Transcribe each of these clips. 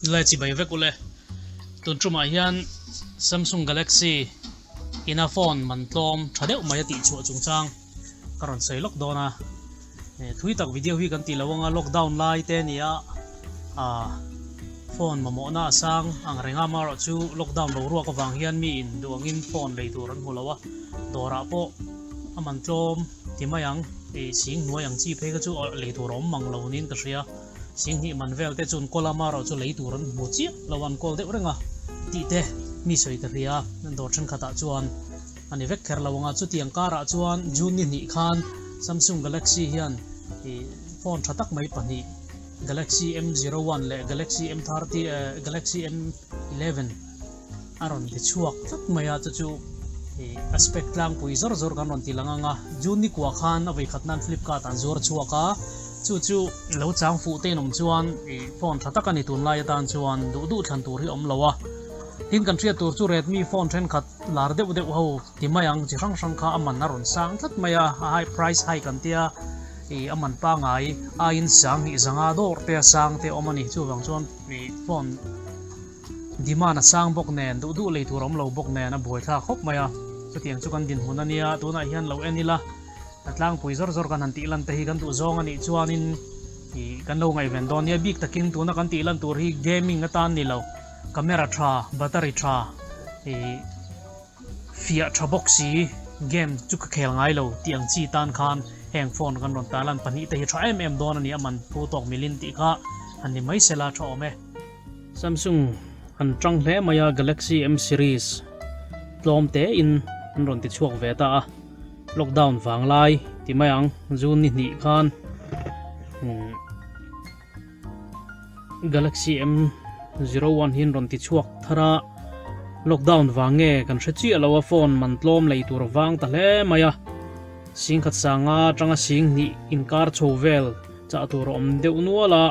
Lai chi bai vek ule. Tun tumah hian Samsung Galaxy ina phone man tlawm tha deuh mai a tih chhuah chungchang ka rawn sawi lawk dawn a. Thui tak video hi kan tih lo anga lockdown lai te nia ah phone mamawhna a sang ang reng a amaherawh chu lockdown boruak avang hian mi in duh angin phone lei tur an hmu lo a dawrah pawh a man tlawm ti mai ang ih sing hnuai ang chi phei kha chu lei tur a awm mang lo niin ka hria sing hnih man vel te chu an kawl a amaherawh chu lei tur an hmu chiah lo a an kawl deuh reng a tih te mi sawi ka hria dawr thenkhatah chuan. A ni vek kher lo ang a, chutiang karah chuan June ni hnih khan Samsung Galaxy hian ih phone tha tak mai pahnih Galaxy M 01 leh Galaxy M 30 Galaxy M 11 a rawn ti chhuak tlat mai a, chu chu ih a spec tlangpui zawr zawr kan rawn ti lang ang a, June ni kua khan a vawikhat nan Flipkart an zuar chhuak a, chu chu lo chang fuh te in awm chuan ih phone tha tak a ni tunlai atan chuan duh duh thlan tur hi a awm lo a, tin kan hriat tur chu Redmi phone thenkhat Lar deuh deuh ho ti mai ang chi hrang hrang kha a man a rawn sang tlat mai a, a high price hike an tia ih a man pangai aiin sang hnih zanga dawr te a sang te a awm a ni chuvang chuan ih phone demand a sang bawk nen duh duh lei tur a awm lo bawk nen a buaithlak khawp mai a, chutiang chu kan dinhmun a nia tunah hian lo en ila a tlangpui zawr zawr kan han tih lan te hi kan duh zawng a nih chuanin ih kan lo ngaihven dawn nia bik takin tuna kan tih lan tur hi gaming atan ni lo. Camera tha, battery tha, ih fiah tha bawk si, game chu ka khel ngai lo tih ang chi tan khan heng phone kan rawn tarlan pahnih te hi tha em em dawn a ni a man phu tawk milin tih kha han ni mai sela tha awm e. Samsung an tang hle mai a Galaxy M series tlawm te in an rawn ti chhuak ve ta a lockdown vang lai ti mai ang June ni hnih khan umm. Galaxy M 01 hi an rawn ti chhuak thar a, lockdown vang nge kan hre chiah lo a phone man tlawm lei tur vang ta hle mai a, singkhat sanga atanga sing hnih inkar chho vel chah tur a awm deuh nual a,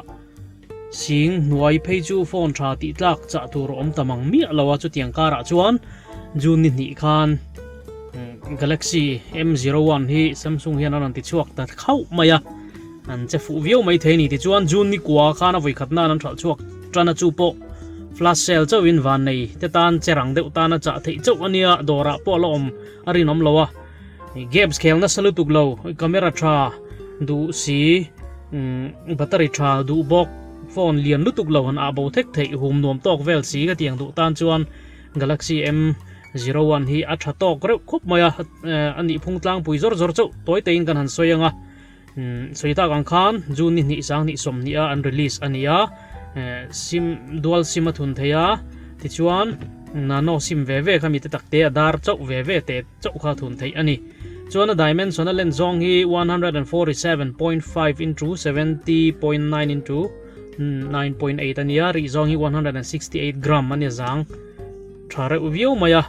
sing hnuai phei chu phone tha tih tlak chah tur a awm ta mang miah lo a chutiang karah chuan June ni hnih khan Galaxy M 01 hi Samsung hian a rawn ti chhuak ta khauh mai a. An che fuh viau mai thei a ni tichuan June ni kua khan a vawikhat nan an hralh chhuak tan a chu pawh flash sale chauhin van nei te tan che rang deuh tan a chah theih chauh a nia dawrah pawh a la awm a rinawm lo a games khel nasa lutuk lo camera tha duh si battery tha duh bawk phone lian lutuk lo han ah bo thek theih hum nuam tawk vel si ka tiang duh tan chuan Galaxy M 01 hi a tha tawk reuh khawp mai a a nih phung tlangpui zawr zawr chauh tawi teiin kan han sawi ang a. Sawi tak ang khan June ni hnih sang hnih sawmhnih a an release a ni a, sim dual sim a thun thei a, tichuan nano sim ve ve kha mi te tak te a dar chauh ve ve te chauh kha a thun theih a ni. Chuan a dimension a len zawng hi 147.5 into 70.9 into 9.8 a ni a, rih zawng hi 168 gram a ni zang tha reuh viau mai a,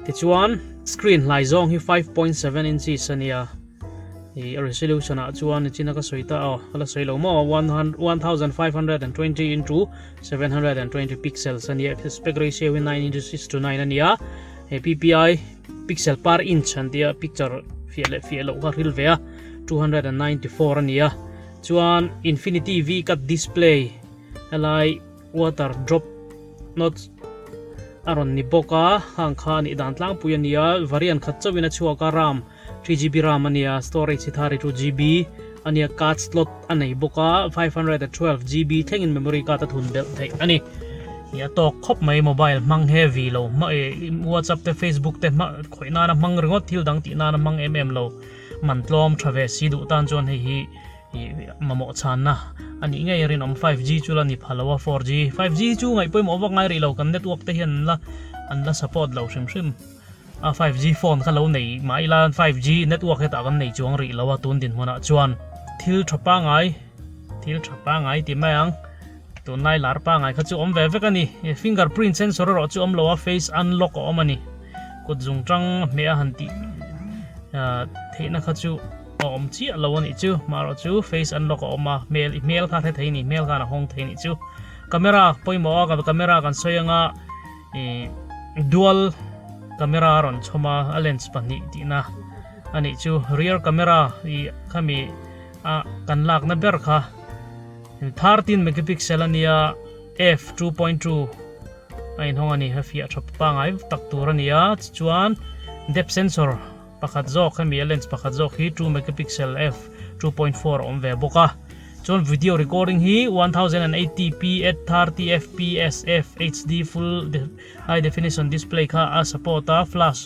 tichuan screen hlai zawng hi 5.7 inches a ni a. I resolution ah chuan nichina ka sawi ta aw ka la sawi lo maw 1520 into 720 pixels ania aspect ratio hi 9 into 6 to 9 ania he ppi pixel per inch an tia picture fiah leh fiah loh kha hril ve a 294 ania chuan infinity v cut display helai water drop not a rawn ni bawk a hang kha anih dan tlangpui ania variant khat chauhin a chhuak a ram 3GB ram a nia, storage hi 32GB a nia, card slot a nei bawk a, 512GB thlengin memory card a thun belh theih a ni. Ih a tawk khawp mai mobile hmang heavy lo hma eh WhatsApp te Facebook te hma khawih nana hmang ringawt thil dang tih nana hmang em em lo man tlawm tha ve si duh tan chuan hei hi ih mamawh chhanna a nih ngei a rinawm 5G chu la ni pha lo a 4G 5G chu ngaih pawimawh vak ngai rih lo kan network te hian an la an la support lo hrim hrim. A 5G phone kha lo nei mah ila 5G network hetah kan nei chuang rih lo a tun dinhmunah chuan thil tha pangai thil tha pangai ti mai ang tunlai lar pangai kha chu awm ve vek a ni fingerprint sensor erawh chu awm lo a face unlock a awm a ni kut zung tang hmeh a han tih theihna kha chu a awm chiah lo a nih chu maherawh chu face unlock a awm a hmel i hmel kha hre thei a ni hmel khan a hawng thei a nih chu camera pawimawh a camera kan sawi anga Ih dual camera a rawn chhawm a a lens pahnih tihna a nih chu rear camera ih khami a kan lakna ber kha 13 megapixel a nia. F 2.2 a inhawng a ni a fiah tha pangai tak tur a ni a tichuan depth sensor pakhat zawk hemi a lens pakhat zawk hi 2 megapixel f 2.4 a awm ve bawk a chuan video recording hi 1080p at 30 fps FHD full high definition display kha a support a flash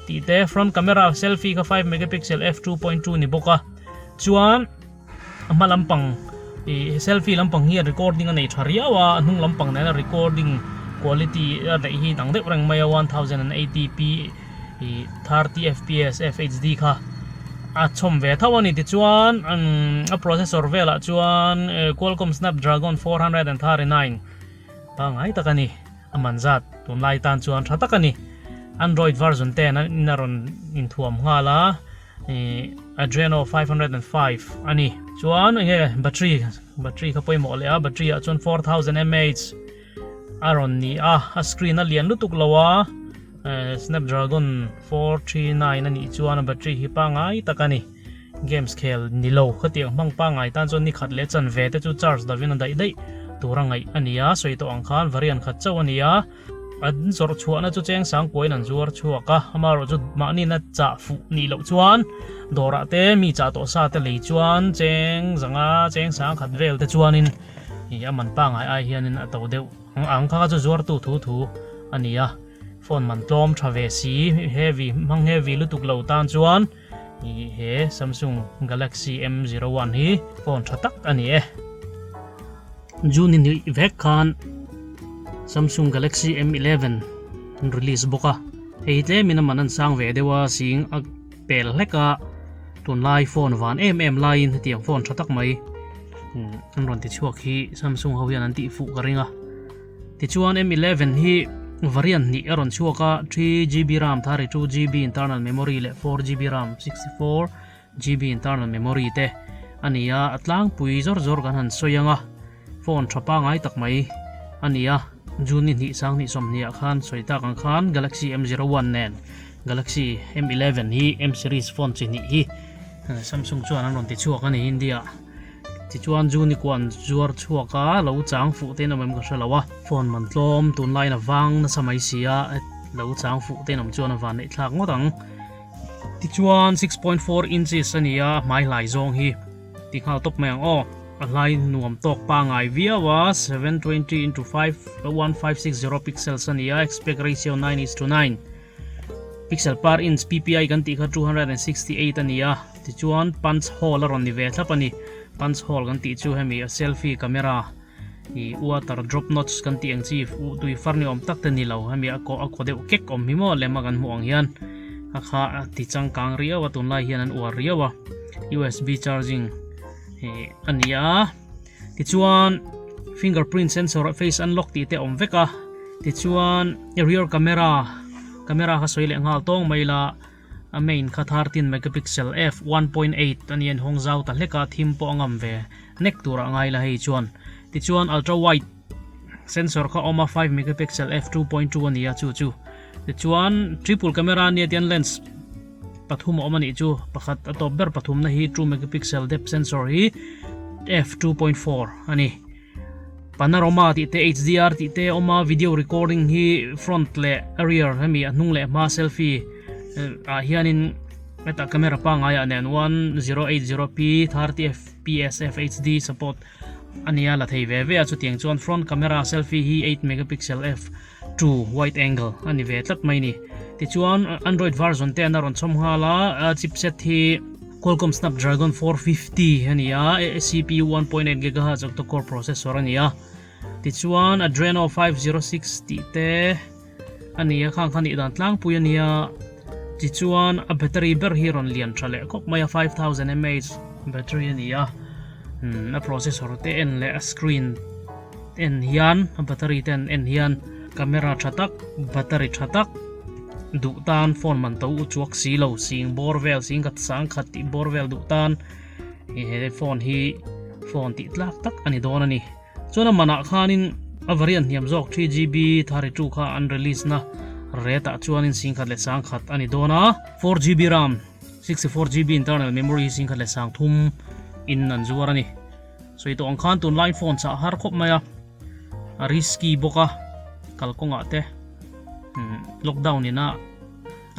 tih te front camera selfie kha 5 megapixel f 2.2 ni bawk a chuan A hma lampang ih selfie lampang hian recording a nei tha riau a, a hnung lampang nena recording quality a neih hi dang deuh reng mai a 1080p ih 30fps FHD kha a chhawm ve tho a ni tichuan umm a processor velah chuan Qualcomm Snapdragon 439 pangngai tak a ni. A man zat tunlai tan chuan tha tak a ni. Android version ten in a rawn inthuam nghal a, ih Adreno 505 a ni. Chuan enge battery, battery kha pawimawh leh a, battery ah chuan 4000 mAh a rawn ni a, a screen a lian lutuk lo a, Snapdragon 439 a nih chuan a battery hi pangngai tak a ni. Games khel ni lo khatiang hmang pangngai tan chuan ni khat leh chanve te chu charge lovin a daih daih tur a ngaih a ni a, sawi tawh ang khan variant khat chauh a ni a, an zawrh chhuahna chu cheng sang kuain an zuar chhuak a, amaherawh chu mahni na chah fuh nih loh chuan dawrah te mi chah tawh sa te lei chuan cheng zanga cheng sang khat vel te chuanin ih a man pangngai ai hianin a to deuh ang ang kha kha chu zuartu thu thu a ni a, phone man tlawm tha ve si heavy hmang heavy lutuk lo tan chuan. He Samsung Galaxy M01 hi phone tha tak a ni e. June ni vek khan Samsung Galaxy M11 an release bawk a. Hei hi tlemin a man an sang ve deuh a, sing a pel hlek a, tunlai phone van em em laiin hetiang phone tha tak mai an rawn ti chhuak hi Samsung ho hian an tih fuh ka ring a. Tichuan M11 hi variant hnih a rawn chhuak a, 3GB ram 32GB internal memory leh 4GB ram 64GB internal memory te a ni a, a tlangpui zawr zawr kan han sawi ang a, phone tha pangai tak mai a ni a. June ni hnih sang hnih sawmhnih ah khan sawi tak ang khan Galaxy M01 nen Galaxy M11 hi M series phone chi hnih hi Samsung chuan an rawn ti chhuak a ni India ah. Tichuan zu ni kuan zuar chhuak a, lo chang fuh te in awm em ka hre lo a, phone man tlawm tunlaiin a vang nasa mai si a, lo chang fuh te in awm chuan a van neih thlak ngawt ang. Tichuan 6.4 inches a ni a, hmai hlai zawng hi ti nghal tawp mai ang aw. A hlai nuam tawk pangai viau a, 720 into 1560 pixels a ni a, aspect ratio 9:9. Pixel per inch ppi kan tih kha 268 a ni a, tichuan punch hole a rawn ni ve thlap a ni. Punch hole kan tih chu hemi a selfie camera ih water drop notch kan tih ang chi tui far ni awm tak te ni lo hemi a kaw a kaw deuh kek awm hi maw lem a kan hmuh ang hian a kha a ti changkang riau a tunlai hian an uar riau a usb charging ih a ni a. Tichuan fingerprint sensor face unlock tih te a awm vek a, tichuan rear camera camera kha sawi leh nghal tawng mai la a main kha 13 megapixel f 1.8 a nia inhawng zau ta hlek a thim pawh a ngam ve nek turah ngai la hei chuan tichuan ultra wide sensor kha a awm a 5 megapixel f 2.2 a ni a chu chu tichuan triple camera ania tian lens pathum a awm a nih chu pakhat a tawp ber pathumna hi 2 megapixel depth sensor hi f 2.4 a ni panorama tih te hdr tih te awm a video recording hi front leh rear hemi a hnung leh hma selfie ah hianin hetah camera pangai ah nen 1080p 30 fps fhd support a nia la thei ve ve a chutiang chuan front camera selfie hi 8 megapixel f 2 wide angle a ni ve tlat mai ni. Tichuan Android version te an a rawn chhawm nghal a, chipset hi Qualcomm Snapdragon 450 a ni a, CPU 1.8 GHz octa-core processor a ni a. Tichuan Adreno 506 tih te a ni a, khang kha nih dan tlangpui a ni a. Tichuan a battery ber hi rawn lian tha leh khawp mai a, 5000 mAh battery a ni a. A processor te en leh a screen en hian a battery te an en hian camera tha tak battery tha tak duh tan phone man to u chuak si lo sing bawr vel sing khat sang khat tih bawr vel duh tan he phone hi phone tih tlak tak ani dawn ani chuan a manah khanin a variant hniam zawk 3gb 32 kha an release na rate ah chuanin sing khat leh sang khat ani dawn a 4gb ram 64gb internal memory sing khat leh sang thum in an zuar ani. Sawi tawh ang khan tunlai phone chah har khawp mai a. a risky bawk a kalkawngah te lockdown ina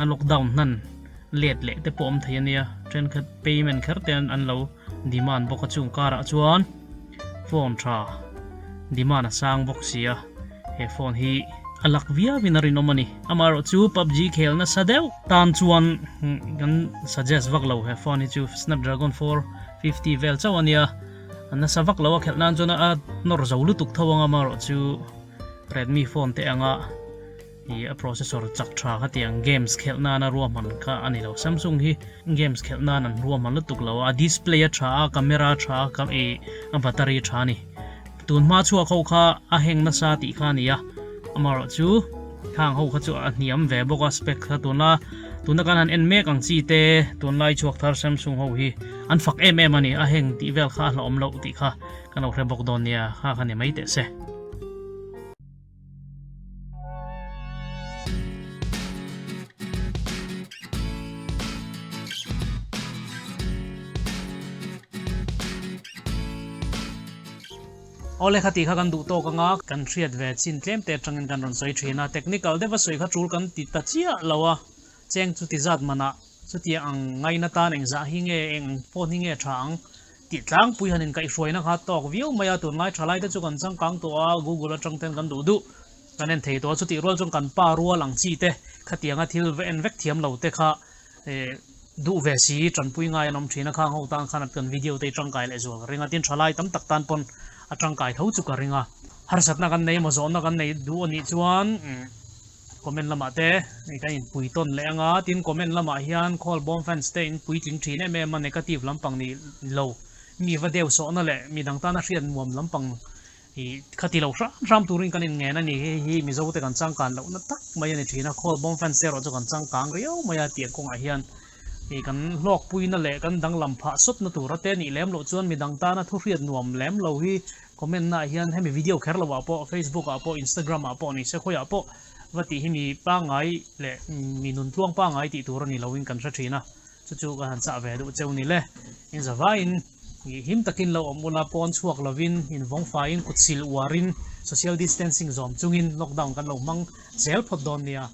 a lockdown hnan let leh te pawh awm thei a nia thenkhat payment kher te an lo demand bawk a chung karah chuan phone tha demand a sang bawk si a he phone hi a lak viau in a rinawm a ni amaherawh chu pubg khel nasa deuh tan chuan kan suggest vak lo he phone hi chu snapdragon 450 vel chauh a nia a nasa vak lo a khelh nan chuan a nawr zo lutuk tho ang amaherawh chu redmi phone te anga Ih a processor chak tha kha tiang games khelh nana ruahman kha a ni lo. Samsung hi games khelh nan an ruahman lutuk lo a, a display a tha a, camera a tha a, ih a battery a tha a ni. Tun hma chhuak ho kha a heng nasa tih kha a ni a, amaherawh chu khang ho kha chu a hniam ve bawk a spec kha tuna tuna kan han en mek ang chi te tunlai chhuak thar Samsung ho hi an fak em em a ni, a heng tih vel kha a hlauhawm loh tih kha kan lo hre bawk dawn nia, kha kha ni mai teh se. Awle kha tih kha kan duh tawk anga kan hriat ve chin tlem te atangin kan rawn sawi thin a, technical deuha sawi kha tul kan ti ta chiah lo a, cheng chu ti zat manah chutia ang ngaina tan engzah hi nge eng ang phone hi nge tha ang Tih tlangpui han inkaihhruaina kha tawk viau mai a, tunlai tha laite chu kan changkang tawh a, Google atang ten kan duh duh kan en thei tawh a, chutih rual chuan kan pa rual ang chi te khatianga thil va en vek thiam lo te kha duh ve si tanpui ngai an awm thin a, khang ho tan khan kan video te hi tangkai leh zual ka ring a, tin tha lai tam tak tan pawn a tangkai tho chu ka ring a, harsatna kan nei emaw zawhna kan nei duh a nih chuan. Comment lamah te kan inpui tawn leh anga, tin comment lamah hian call bawm fans te in puitling thin em em a, negative lampang ni lo, mi va deu sawhna leh mi dang tana hriat nuam lampang i kha ti lo hram hram turin kan inngen a ni. Hei hi Mizo te kan changkan lohna tak mai a ni thin a, call bawm fans te erawh chu kan changkang riau mai a, tiang kawngah hian i kan hlawkpuina leh kan danglam phah sawtna tura te nih lem loh chuan mi dang tana thu hriat nuam lem lo hi Comment na ah hian hemi video kher lo ah pawh Facebook ah pawh Instagram ah pawh ni se khawi ah pawh va tih hi mi pangngai leh mi nun tluang pangngai tih tur a ni lo in kan hre thin a, chu chu ka han chah ve duh cheu ni le. In zavaiin him takin lo awm ula pawn chhuak lovin in vawng faiin kut sil uarin social distancing zawm chungin lockdown kan lo hmang zel phawt dawn nia.